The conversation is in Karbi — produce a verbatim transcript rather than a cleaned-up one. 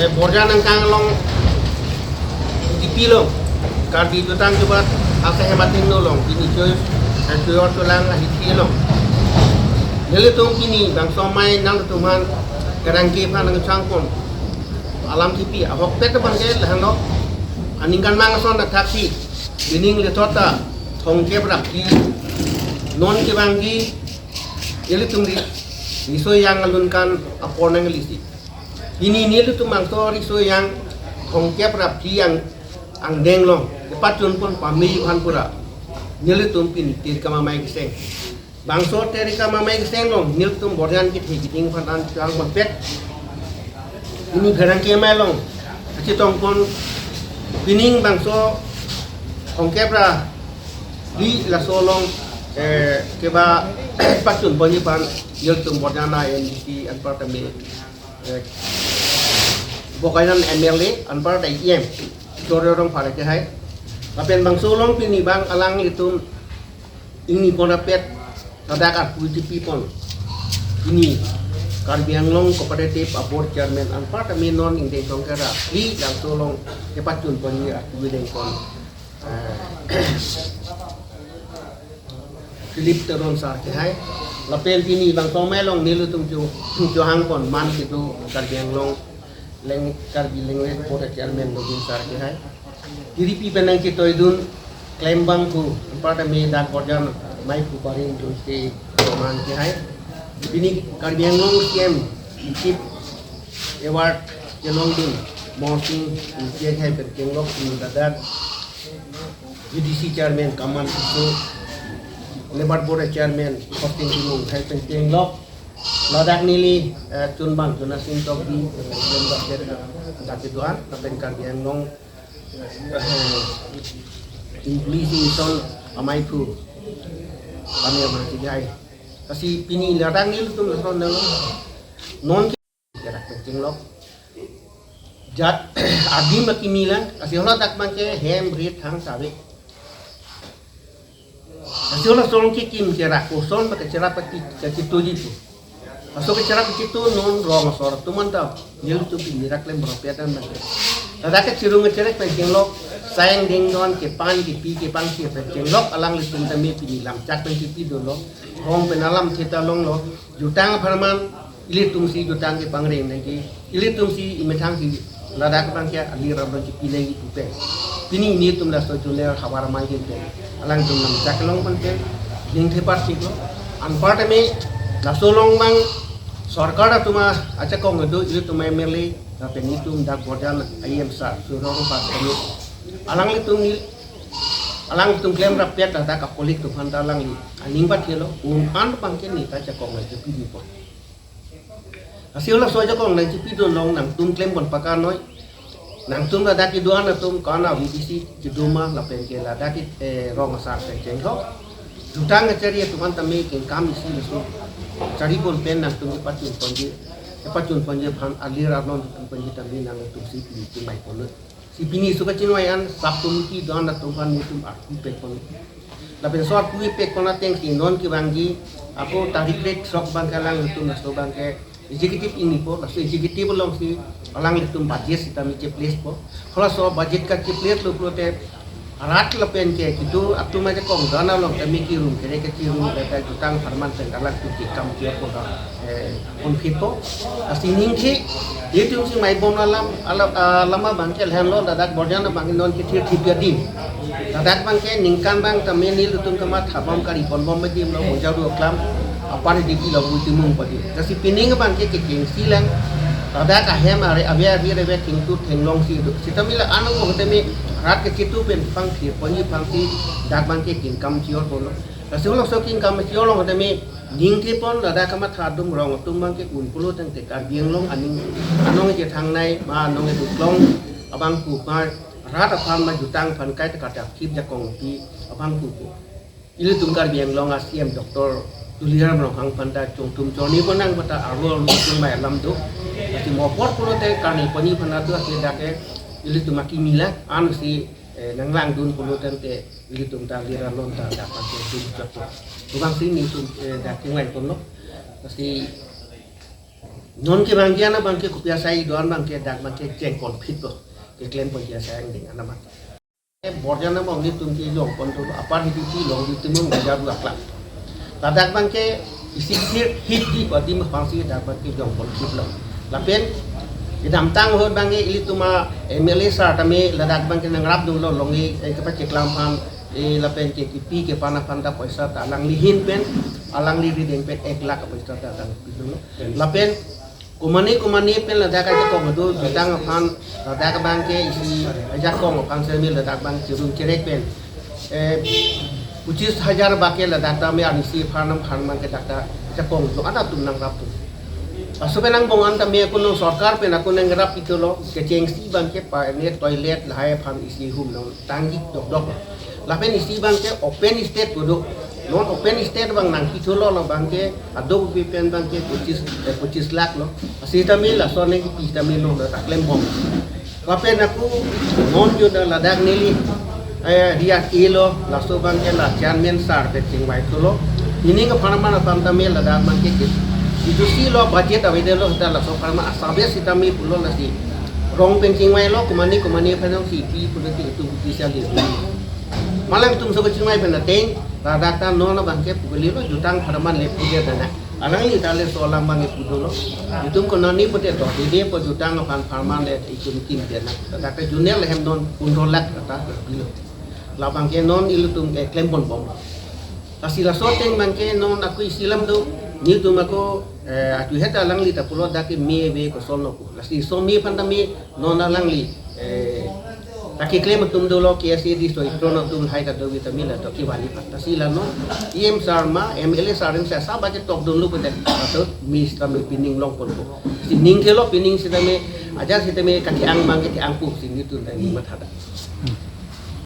Eh, Borjan angkang along, T P along, Karbi jutang jubat, asa hematin no along, pini choy, eh, choyor cholang ahithi along. Nelitum pini bangso amei nangtum aphan, kerang ke aphan nangchangpon alam T P, ahokpet abangke lahenlo, aningkan mang ason athaksi, pining lethot ta, thomkep ra phli, non kevangji, ilitum ri, riso ejang alun kan apor nanglisi. Pini nelitum bangso riso ejang thomkep ra phli ang, angdeng along, kepachunpon pame aphan pura. Nelitum pini tirka mamai keseng. Bangso tirka mamai keseng along, nelitum Borjan kethe keding aphan an chang bonpet. Pini kerang ke amei along, kachetongpon pining bangso thomkep ra phli laso along, eh, keba pachunponji aphan, nelitum Borjan a M D C anparta me eh, Bokajan M L A, anparta E M, Chorjo Rongphar ke hai. Lapen bangso along pini bang alanglitum ingni pon rapet, ladak arpu T P pon. Pini Karbi Anglong Cooperative Board Chairman anparta me non ingdeng thomkep ra phli laso along kepachunponji arpu dengpon. Eh, Philip Teron sir ke hai. Lapen pini bangso amei along nelitum cho, chohangpon man kedo Karbi Anglong Lang-, Karbi Language Board Chairman Nobin sir ke hai. Kiripi pen nangchetoidun klem abang pu, anparta me dak Borjan amei pu parin dun ke man ke hai. Pini Karbi Anglong C M Chief Award chelongdun Morsing Ingti ke hai pen kenglok pini ladak V D C Chairman Kamal Tisso, Labour Board Chairman Hostin Timung, hai pen kenglok ladak neli, eh, chunbang chuna sing tok di, eh, dak kedo-an, lapen Karbi Anglong, eh, English Mission amei pu, kami amang si hai. Lasi pini ladak nelitum lason nang non kerak pen chenglok. Jat adim akimi lang, lasi haladak abangke hem rit thang save. Lasi halaso along kekim kerak, koson ba kecherap kati, kachetoji pu. Laso kecherap kacheto non rong asor atum anta, nelitum pini rak lem beropet an abangke. Ladak kechirung kecherek pen chenglok, saeng ding don, kepan kepi kepangsi pen chenglok, alanglitum tame pini lamchak pen kepi dolo, rong pen alam theta longlo, jutang apharman, ilitum si jutang kepangreng nangji, ilitum si imethang si ladak abangke alir abang kepi nangji pu pen. Pini nelitum laso junior havar amei ke pen, alangtum lamchak kelong pen pen, ningthepat siklo. Anparta me laso along abang sorkar atum ajakong do, ilitum M L A, lapen nelitum dak Borjan I M sir, Chorjo Rongphar kami. Alanglitum ni, alangtum klem rapet ladak akolik atum aphan ta alangli aning pathelo, un an abangke neta ajakong nangchepi dipon. Lasi halaso ajakong nangchepi dun along nangtum klem pon pakanoi. Nangtum ladak kedo-an atum kana V D C kedo ma lapen ke ladak ke, eh, rong asar pen chenglok. Jutang kachari atum an tame kengkam isi laso chari pon pen nangtum kepachunponji, kepachunponji aphan alir arlon ponji tame nangtum si pini chingvai ponlo. Si pini suka chinvai an sub committee do-an atum aphan nelitum arpu pekpon. Lapen laso arpu pekpon ateng si non kevangji ako tarik rek sok abangke alanglitum laso abangke executive ingnipo, laso executive along si alanglitum budget sitame cheplacepo. Halaso budget kacheplecelo pulote rat lapen ke kedo atum ajakong do-an along tame kerum kere kechirung, lapen jutang apharman pen alangtum kekam kepo, eh, konfit po. Lasi ningke, itum si maibom alam, alam, ah, alam abangke lahenlo, ladak Borjan abang non kethir thip adim. Ladak abangke ningkan abang tame nelitum kamatha bom, kari ponbom adim lo, moja ru aklam, apar di pilo, buti mung padi. Lasi pining abangke kekeng si lang, ladak ahem are, ave ave ave thengtu thenglong si do. Sitame la ano mo tame rat kechetu pen pangthir ponji aphansi dak abangke kengkam chior ponlo. Lasi halaso kengkam chior along tame ningthepon ladak kamatha atum rong atum abangke un pulo tangte Karbi Anglong aning anong chethangnei ma anong edu klong abang pu ma rat aphan ma jutang aphan kaita kadap thip jakong pi abang pu pu. Ilitum Karbi Anglong a C M Doctor Tuliram Ronghang aphan ta chongtum chorni pon nang pata arlo arlo chingvai alam do. Lasi mo apor pulote karni poni aphan atu ake dake ilitum akimi la an si, eh, nanglangdun pulo tangte ilitum ta lira lon ta dapat ke tum chot. Tubang si nelitum, eh, dak chingvai ponlo. Lasi Non ke bangke ana bangke kopi asai do-an bangke dak bangke cheng konfit lo. Keklem pon ke asai angdeng ana bangke. Borjan abang nelitum ke jong pon tu apar hidup ti long di timung meja dua klak. Ladak bangke isi sir hit di pati mah bangsi dak bangke jong pon kip lo. Lapen idam tang hot bangke ilitum a M L A sir tame ladak bangke nangrap dun lo longi eh kepa cheklam aphan eh lapen ke kipi ke pana aphan ta poisa ta alangli ahin pen alangli rideng pen ek lakh poisa ta tang pi dun lo. Lapen komane komane pen ladak ajakong do jutang aphan ladak bangke isi ajakong aphan semi ladak bang chirun cherek pen eh pachis hajar bangke ladak tame anisi aphan nam khan bangke dak ta ajakong do ana atum nangrap tu. Aso pen angbong an tame kuno sorkar pen ako nangrap ito lo kechengsi bangke pa ne toilet lahai aphan isi hum nang tanggi dokdok. Lapen isi bangke open stage kodo. Non open stage bang nangkithulo lo bangke adok bi pen bangke pachis eh, pachis lakh lo. Asi tame laso ne kipi tame no ta klem bom. Lapen ako non jo da ladak neli eh riak ilo laso bangke la chairman sir pen chingvai thulo. Ini ke pharman apam tame ladak bangke ke. Itu si lo budget avedetlo ta laso pharman asabe sitame pulo lasi. Rong pen chingvai lo komane komane phanang si pi pulo ke itu bisa lihat. Malang tum so kachingvai pen ateng, ladak ta non abangke pukuli lo jutang pharman le puja dana. Alangli ta le so alam bangke pudo lo. Itum konani pute to, dede po jutang aphan pharman le itum kim dana. Ladak ta junel hem non pundro lakh kata pilo. Labangke non ilitum ke klem pon bom. Lasi laso ateng bangke non ako isi alam do, nelitum ako eh, atu heta alangli ta pulo dak ke me ve kosol no ko. Lasi so me aphan tame non alangli eh, ta keklem atum dolo K S A D D so ikron atum hai ta do vitamin la to kevali pat. Lasi la non E M sir ma M L A sir em sa sa ba ke tok dun lo ko de. Ato mis tame pining long pon ko. Sining ke lo pining sitame aja sitame kati ang bangke ti ang pu sini tun tani mathada.